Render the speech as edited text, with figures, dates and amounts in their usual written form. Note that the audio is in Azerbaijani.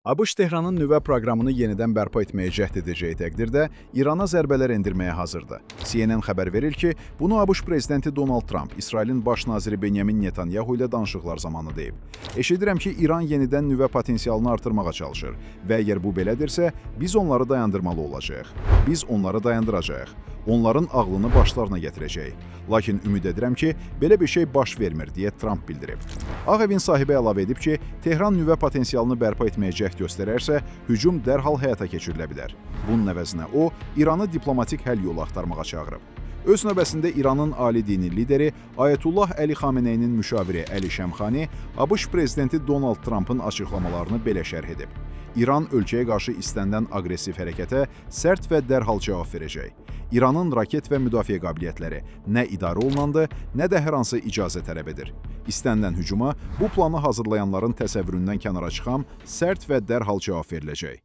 ABŞ Tehranın nüvə proqramını yenidən bərpa etməyə cəhd edəcəyi təqdirdə İrana zərbələr endirməyə hazırdır. CNN xəbər verir ki, bunu ABŞ prezidenti Donald Tramp İsrailin baş naziri Benyamin Netanyahu ilə danışıqlar zamanı deyib. Eşidirəm ki, İran yenidən nüvə potensialını artırmağa çalışır və əgər bu belədirsə, biz onları dayandırmalı olacağıq. Biz onları dayandıracağıq. Onların ağlını başlarına gətirəcəyik. Lakin ümid edirəm ki, belə bir şey baş vermir, deyə Tramp bildirib. Ağ Evin sahibi əlavə edib ki, Tehran nüvə potensialını bərpa etməyə cəhd göstərərsə, hücum dərhal həyata keçirilə bilər. Bunun əvəzinə o, İranı diplomatik həll yolu axtarmağa çağırıb. Öz növbəsində İranın ali dini lideri Ayətullah Əli Xameneyinin müşaviri Əli Şəmxani ABŞ prezidenti Donald Trampın açıqlamalarını belə şərh edib: İran ölkəyə qarşı istənilən aqressiv hərəkətə sərt və dərhal cavab verəcək. İranın raket və müdafiə qabiliyyətləri nə idarə olunandır, nə də hər hansı icazə tələb edir. İstənilən hücuma bu planı hazırlayanların təsəvvüründən kənara çıxan sərt və dərhal cavab veriləcək.